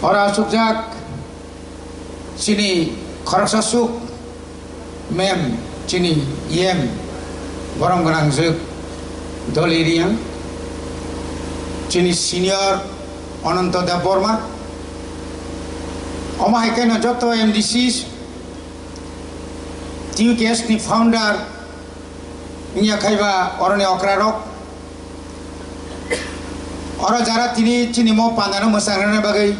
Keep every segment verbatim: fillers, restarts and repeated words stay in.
Ora asukjak chini khoroksa suk mem chini E M borom gwnangjwk Doli Riyang, chini senior Ananto Debbarma, omo hai kheno joto M D C, T U K S ni founder wngya khaiba oroni okrarok, oro jara tini chini mo pandano mwchang rwna bagwi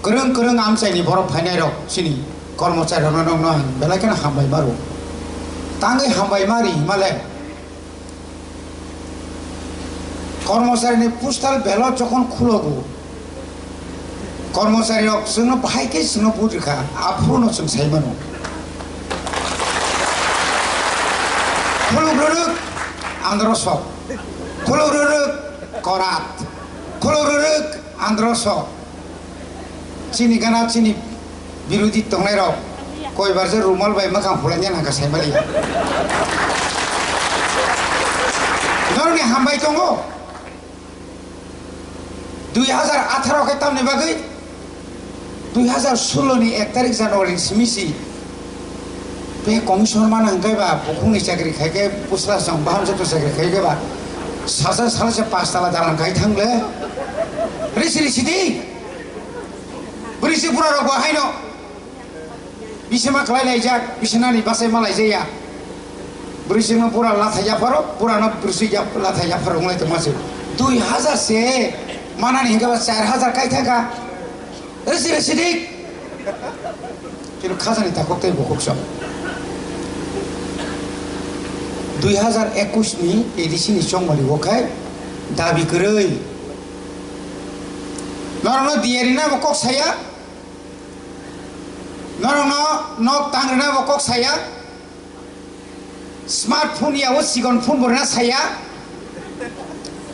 kwrwng kwrwng amchaini borok phainairok chini kormocharirokno nokno ang belai kheno hambai maro. Tangwi hambai mari himale kormocharini postal ballot jokhon khulogo, kormocharirok chwngno bahai khe chwngno vote rwkha, aphuruno chwng sai mano. Khuluk rwrwk androso, khuluk rwrwk korat, khuluk rwrwk androso. Chini gana chini birodhi tongnairok koibar je rumal bai mwkhang hulaina nangkha saimaliya. Norokni hambai tongo. Dui hazar atharo khe tamni bagwi dui hazar solo ni ek tarik January ni simi si be commissioner mana hwnkhe ba bukhukni chakri khai khe bwsla chwng baham joto chakri khai khe ba sasa sala se pas tala dalan khai thangle risi risi di. Bwrwi se bura rok bo haino bisima khlai laijak, bisinani bachai ma laijaya. Bwrwi singno bura lathai yapharo, burano bwrwi sing lathai yapharo wnglai tongma se. Dui hazar se manani hingke ba char hazar kai thangkha. Resi resi dik. Kino khajani takhuk tei bukhuk song. Dui hazar ekwis ni A D C ni chongmani o khai dabi kwrwi. Norokno diyari na bo kok saya. Norokno nok tang rwna bo kok saya, smartphone ya o sikon phone bo rwna saya,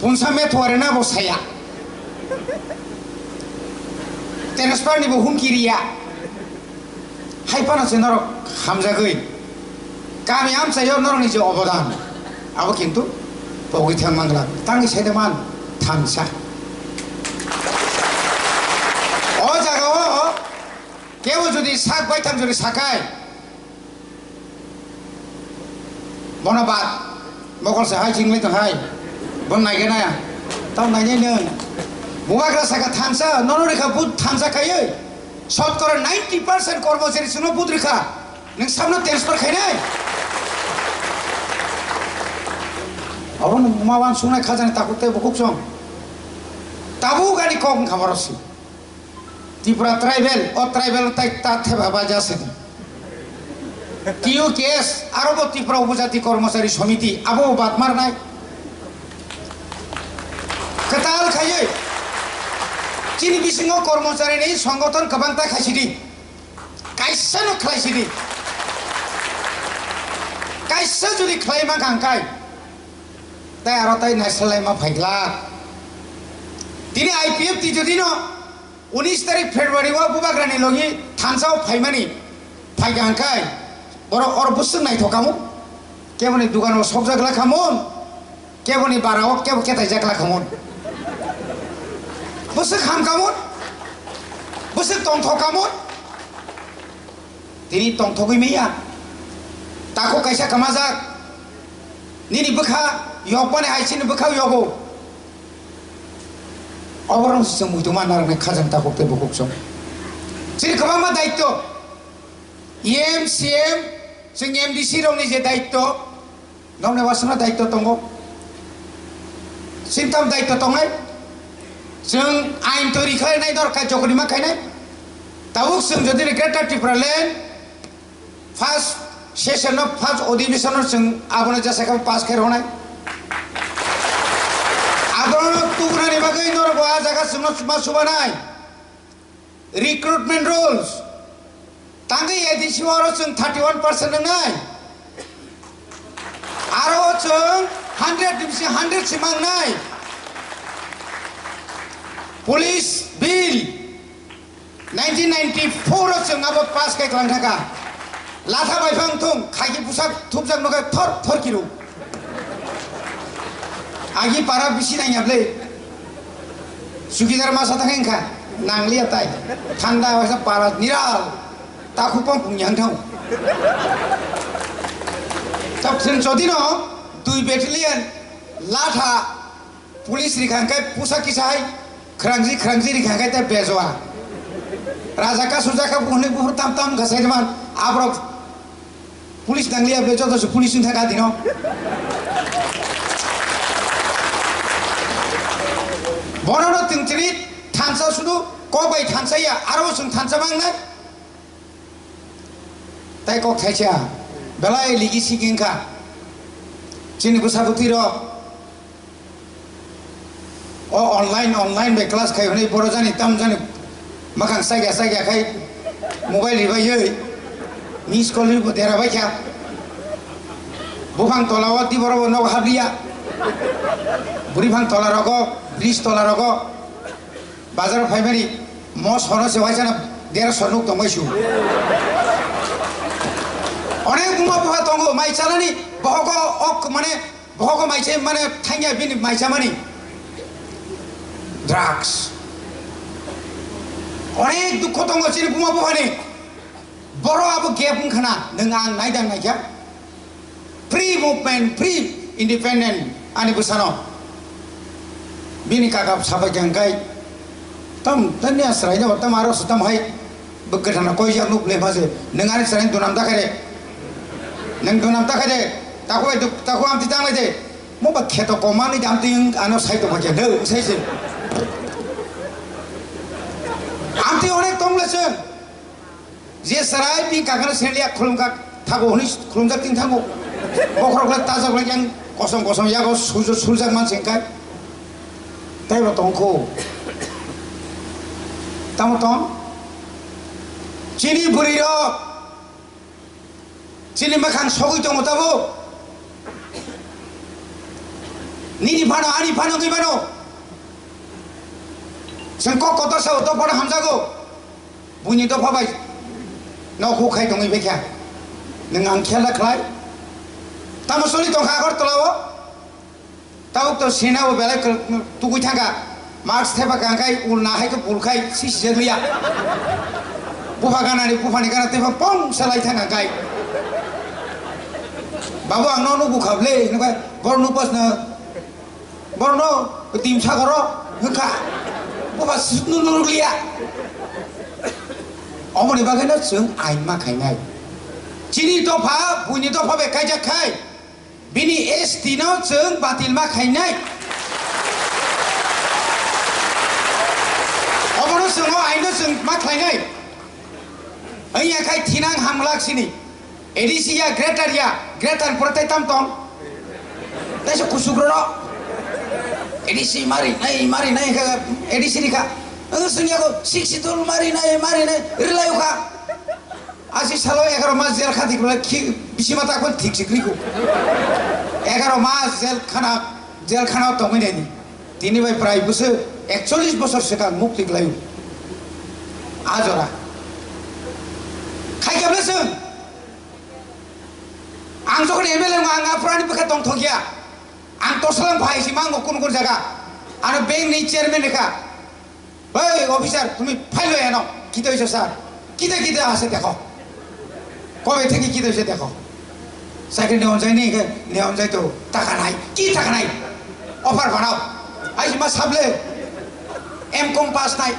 punsa methoa rwna bo saya, transfer ni bo humki riya, hai phano se norok hamjagwi kami amchaio norokni je obodan abo kintu pogwi thang mangla tangwi saide man thansa. O jaga o Kebo jodi sak bai thang jodi sakai, bono bad mokol se hai chingli tong hai, bon naigena, tamo nainai nung. Bubagra saka thansa, nono rikha but thansa kaioi, sotkora ninety percent kormochari chwngno but rikha, nung sabno transfer khainai. Abo nung ma wan sungnai khajani takhuk tei bukhuk chong. Tabuk ani kok wngkha borok si. Tripura tribal, o tribal tai ta theba ba jasidi. T U K S, aro bo Tripura Upojati Kormochari Somiti, abo bo bad marnai. Kwtal khaiwi, chini bisingo kormochari ni songgothon kwbang ta khaisidi. Kaisa no khlaisidi. Kaisa jodi khlai ma kangkai, tai aro tai naisal lai ma phaikla. Tini I P F T jodi no, unis tarik February o bubagrani logi thansa o phaimani phaikha hwnkhe borok oro bwswk naithok kamo, keboni dugan o sokjak la khamon, keboni bara o kebo ketaijak la khamon, bwswk ham kamon, bwswk tongthok kamon. Tini tongthogwi manya. Takhuk kaisa kwmajak. Nini bwkha yokmani hai chini bwkha yogo. Oborok se chwng muitu manna rwknai khajang takhuk tei bukhuk chwng. Chini kwbangma daityo. E M, C M, chwng M D C rokni je daityo. Nokni wasongno daityo tongo. Sintam daityo tongnai. Chwng ain toiri khlainai, norok kai chokri ma khainai. Tabuk chwng jodi ni Greater Tipraland first session no, first adhibeshon no chwng abono jesa khe pass khe rwnai. Abono tugnani bagwi norok bo ah jaga chwngno ma subanai. Recruitment rules. Tangwi A D C oro chwng thirty one percent wngnai. Aro chwng hundred ni bisi hundred si mangnai. Police bill nineteen ninety four o chwng abo pass khe klang thaka. Latha bai phang thung, khaiki busak thupjak nokhe thor thor kiru. Agi para bisi nangya ble. Sukidar masa thang kha. Nangliya tai. Thanda waisa para niral. Takhuk pang pung yang thang. Tok sin jodi no dui battalion latha police rikha hwnkhe pusa kisa hai khwrangji khwrangji rikha hwnkhe tei bejwa. Raja ka suja ka buhuni buhur tam tam kha sai man abrok. Police nangliya bele joto se police wngkha gati no. Bono no twng chini thansa sudu kok bai thansa ya aro bo chwng thansa mang nai. Tai kok thaisa belai ligi sigi wngkha. Chini bwsa bwtwi rok O online, online bai class khai hwnwi boro jani tam jani mwkhang chakya chakya khai mobile ribaiwi miss call rwi dera baikha. Buphang tola o di boro bo nogo habliya. Bwrwi phang tola rogo, bridge tola rogo, bazar phaimani mos hono se waisana dera sornuk tongbai su. Onek buma bupha tongo mai chalani bohogo ok mane Bohogo maise mane thangya bini maichamani drugs. Onek dukho tongo chini buma buphani. Boro abo gap wngkhana nwng ang naidang naikha. Free movement, free independent ani bwsano. Bini kaka sabai khe hwnkhai tam tanya srai no tam aro tam hai. Bwkha thana koi jak nuk le phase. Nang ani chani dunam ta kare. Nang dunam ta kare. Taku ai duk, taku am ti tang le de. Mo ba kheto komani dam ti ano sai to ba khe de, sai se. Am ti onek tong le se. Je sarai pi kakana senlia khulum kak thago huni khulum jak tin thango. Bokhorok le tajak le yang kosom kosom yago sujo suljak man sengkai. Taibo tongkho. Tamo tong? Chini bwrwi rok. Chini makhang sogwi tongo tabo. Nini phano, ani phano, wngwi mano. Chwng kok kotor sao, to phano hamjago. Buini dopha bai. Nok huk khai tongwi bekha. Nwng ang khela khlai. Tamo soli tongkha Agartala o. Tabuk to sina bo belai kwrwk tugui thangkha. Mask thepa kangkhai ulna hai khe bulkhai sisi jaglia. Bupha ganani buphani gana tei pong salai thangkha kai. Babu ang no nugu khable hinwi bor nupas na bor no tim sagoro hwkha. Bupha sunu nurlia. Omoni bagwi no chwng ain ma khainai. Chini dopha buini dopha bai kaijak khai. Bini S T no chwng batil ma khainai. Obono chwng o aino chwng ma khlainai. Wngya khai thinang hamglak sini. A D C ya greater ya, greater pore tai tam tong. Taisa kusuk roro. A D C mari nai, mari nai kha, A D C ni kha. Ang sengya ko sixty two mari nai, mari nai, rilai kha. Asi salo egaroh mas jel khati kula khi bisi mata kon thik sikri ko. Egaroh mas jel khana, jel khana tongwi nai ni. Tini bai prai bwswk ekchollish bosor swkang mukti kwlaio. A jora. Khai khe bwswk. Ang jokhon M L A wng ang aphurani bwkha tong thok ya. Ang tosalang phai si mango kun kun jaga. Ano bank ni chairman ni kha. Hey, officer, তুমি ফাইল এনো। কিতা হইছে স্যার? কিতা কিতা আছে দেখো। কবে থেকে কিতা হইছে দেখো। চাকরি নেওয়া যায়নি, নেওয়া যায় তো। টাকা নাই। কি টাকা নাই? অফার বানাও। আইজ মা সাবলে এম কম পাস নাই।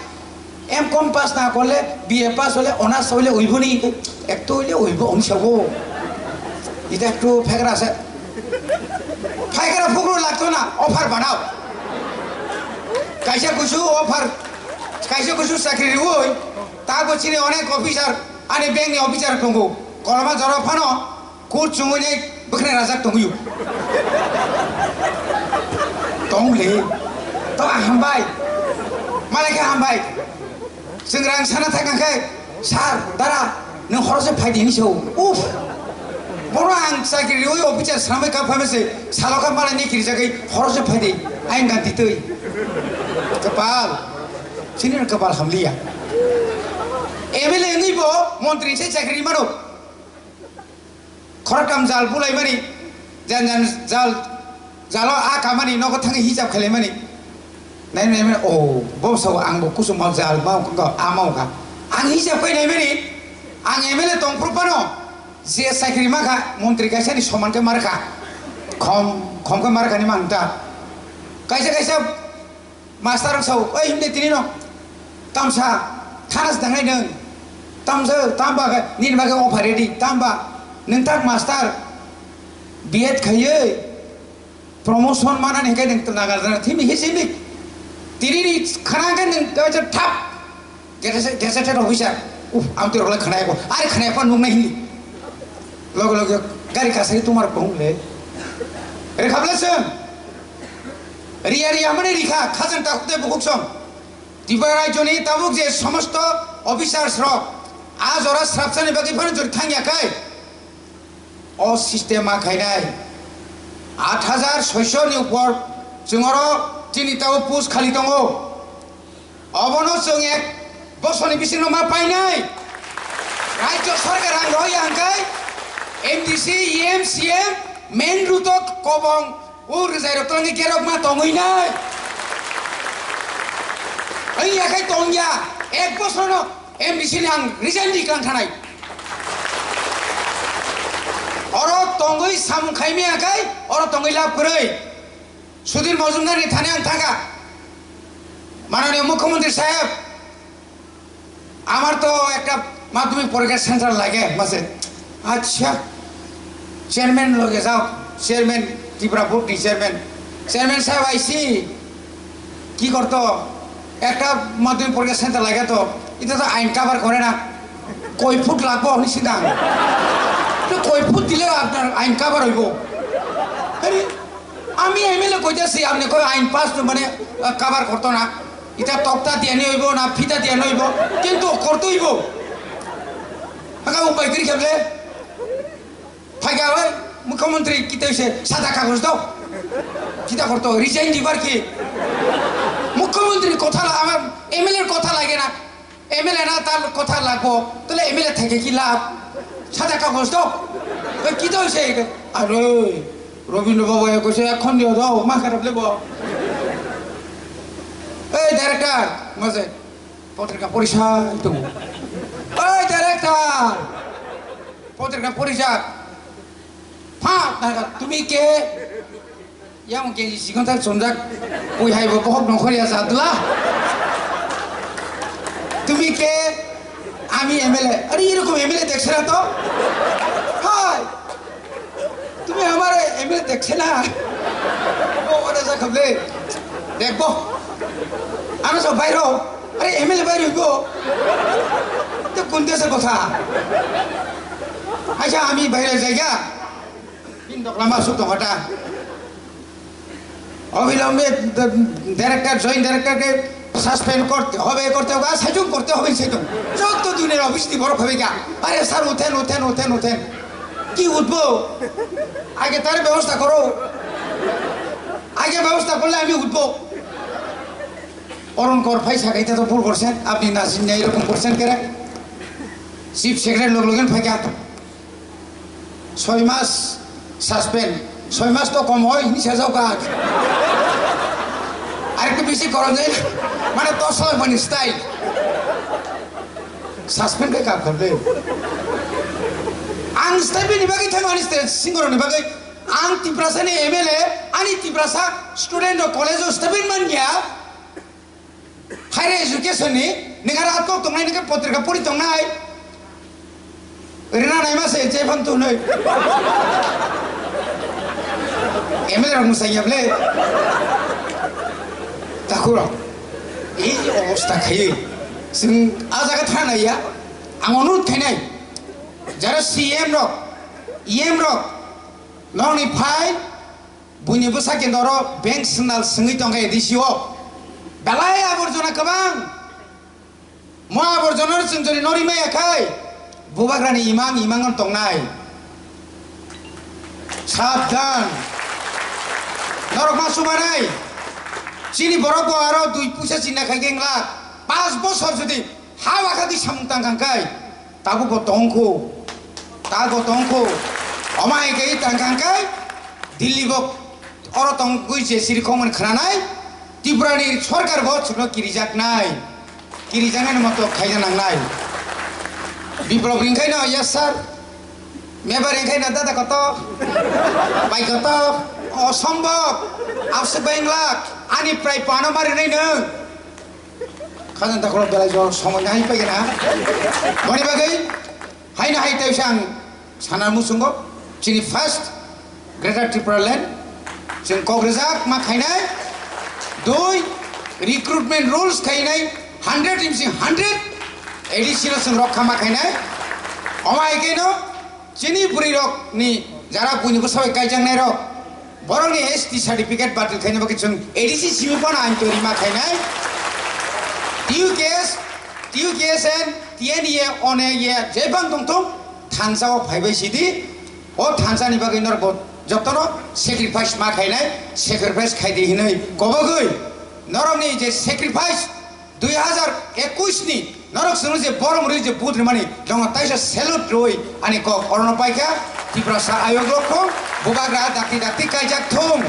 এম কম পাস না করলে, বিএ পাস হলে, অনার্স হইলে হইব নি? একটু হইলে হইব, আমি সব। এটা একটু ফেকরা আছে। ফেকরা ফুকরো লাগতো না, অফার বানাও। Kaisa kusu offer, kaisa kusu chakri riwi, ta bo chini onek officer, ani bank ni officer tongo. Koloma jora phano, court chumui nai bwkhwnai rajak tongwi. Tong le, to hambai, malai khe hambai. Chwng rang sana thangkha khe, "Sir, dara, nwng horo se phai di," hinwi sao. Uff! Bono ang chakri riwi officer sramwi kap phaima se, salo kap malai ni kirijagwi horo se phai di. Ayang ganti twi. Kwpal. Chini no kwpal hamliya. M L A wngwi bo montri se chakri mano. Khoroktham jal bulaimani, jan jan jal, jalo a kamani, nogo thangwi hisab khailaimani. Nai nai mene, oh, bo sao ang bo kusum mau jal mau kong kong amau ka. Ang hijab kai nai mene, ang M L A tong phuru pano, je sakri ma kha, montri kaisa ni soman ke mar kha. Khom, khom ke mar kha ni mang ta. Kaisa kaisa master ang sao, oi himde tini no. Tamsa, thanas dangai nung. Tamsa, tamba ka, nini ma ke offer ready, tamba. Nung tak master, B Ed khaiye. Promotion mana ni hingke nung nagar jana thimi hi simi. Tini ni khana hingke nung kaisa thap. Gazette-, gazetted officer. Uf, am tu rokla khana ko. Are khana pa nung nahi. Logo logo gari kasari tumar kong le. Re khabla sung. Ria ria mane rikha khajang ta kute bukuk song. Tiba rajoni tabuk je somosto officers rok. A jora srapsani bagwi phano jori thangya kai. O system ma khainai. Aat hajar soiso ni upor chwng oro chini tao post khali tongo. Obono chwng ek bosoni bisingo ma painai. Rajyo sarkar rang roi hangkai M D C, E M, C M, main road o kobong o rwjai rok tongwi gerok ma tongwi nai. Ang yakhai tongya ek bosorno M D C ni ang resign di klang thanai. Oro tongwi samung khaimaya khai, oro tongwi lab kwrwi. Sudhir Majumdar ni thani ang thangkha. Mananiya Mukhyamantri Saheb, amar to ekta madhyamik porikha center lage, mase. Accha. Chairman loge jao, chairman, Tripura board ni chairman. Chairman saheb, aisi. Ki korto? Ekta madhyamik porikha center lage to, ita to ain cover kore na. Koi foot lagbo hwnwi sidang. To koi foot dile apnar ain cover hoibo? Are, ami M L A koitasi apni koi ain pass to mane, ah, cover korto na. Ita tokta diyani hoibo na phita diyani hoibo? Kintu korto hoibo. Haka upai kiri kheble. Phaikha oi, Mukhyamantri kita se sada kagoj do. Kita korto resign dibar ki? Mukhyamantri kotha la, amar M L A kotha lage na. M L A na tar kotha lagbo. Tole M L A thaike ki lab? Sada kagoj do. Oi, kita se, aro, Robindra Babu ya koise ekhon diyo do, ma kharap lebo. Ei director, maze, potrika porisai tongo. Ei director, potrika porijak. Pha, naka, tumi ke? Yang ke sikon tak sonjak. Ui hai bo bohok nongkhor ya sadla. Tumi ke? Ami M L A. Are, erokom M L A dekhse na to? Hai. তুমি আমার এমএলএ দেখছে না? ও, ওটা যা খাবলে। দেখবো। আমি সব বাইরে। আরে, এমএলএ বাইরে হইব। তো কোন দেশের কথা? আচ্ছা, আমি বাইরে যাই গা। কিন্তু আমার শুধু হঠাৎ অবিলম্বে ড-, ডাইরেক্টর, জয়েন্ট ডাইরেক্টরকে সাসপেন্ড করতে হবে, করতে হবে, আর সাইজুম করতে হবে, সাইজুম। যত দিনের অফিস নিয়ে বড় হবে গা। আরে স্যার, উঠেন, উঠেন, উঠেন, উঠেন। কি উঠবো? আগে তার ব্যবস্থা করো। আগে ব্যবস্থা করলে আমি উঠবো। অরুণ কর ভাই সাকাইতে তো ভুল করছেন, আপনি না চিনিয়া এরকম করছেন কেন? চিফ সেক্রেটারি লোক লোকেন ফাঁকা। ছয় মাস সাসপেন্ড, ছয় মাস তো কম হয়, নিচে যাও কাজ। আরেকটু বেশি করা যায়, মানে তোর সময় মানে স্টাইল। সাসপেন্ড কে কাজ করবে? Ang stipend ni bagwi thang ani state singoro ni bagwi ang Tiprasa ni M L A ani Tiprasa student o college o stipend man ya. Higher education ni, neng aro atkok tongnai, neng khe potrika pori tongnai. Rina naima se, je phang tongnai. M L A rok mwsai ya ble. Takhurok. Ei obostha khaiwi. Chwng a jaga thana ya. Ang onurod khainai. Jara C M rok, E M rok, nokni phai, Buini bwsa kendoro bank signal swngwi tongkha A D C o. Belai aborjona kwbang. Mo aborjona chwng jodi nori maya khai, bubagrani imang imang no tongnai. Sabdan. Norok ma sumanai. Chini borok bo aro dui puisa chinna khai khe wngla. Panch bosor jodi ha wakha di samung tang kha khai. Tabuk bo tongkho, ta bo tongkho. Omo hai khe tang kha khe Delhi bo oro tongwi je siri khongmani khwnanai. Tripura ni sorkar bo chwngno kirijaknai, kirijaknai moto khaina nangnai. Biplop ringkhaino yes sir, Mebar ringkhaino dada koto, pai koto, osombok, absuk bai wng lak, ani prai pano marinai nwng. Khajang takhoro belai jor somoi nai pai gana. Boni bagwi haino hai tei sang sana musungo chini first Greater Tripura Land chwng kok rijak ma khainai. Dui, recruitment rules khainai, hundred imsi hundred A D C no chwng rokha ma khainai. Omo hai keno chini bwrwi rok ni jara buini bwsa bai kaijaknai rok, borok ni S T certificate batil khaina bagwi chwng A D C simi phano ain twi rima khainai. T U K S, T U K S N, T N E A, one ye jebang tongthung, thansa o phaibai sidi. O thansa ni bagwi norok bo jotono sacrifice ma khainai, sacrifice khaidi hinwi kobogwi norok ni je sacrifice dui hazar ekush ni norok chwngno je borom rwi je vote rimani, nono taisa salute rwi ani kok orono paikha. Tiprasa ayok rok khong bubagra dakti dakti kaijak thung.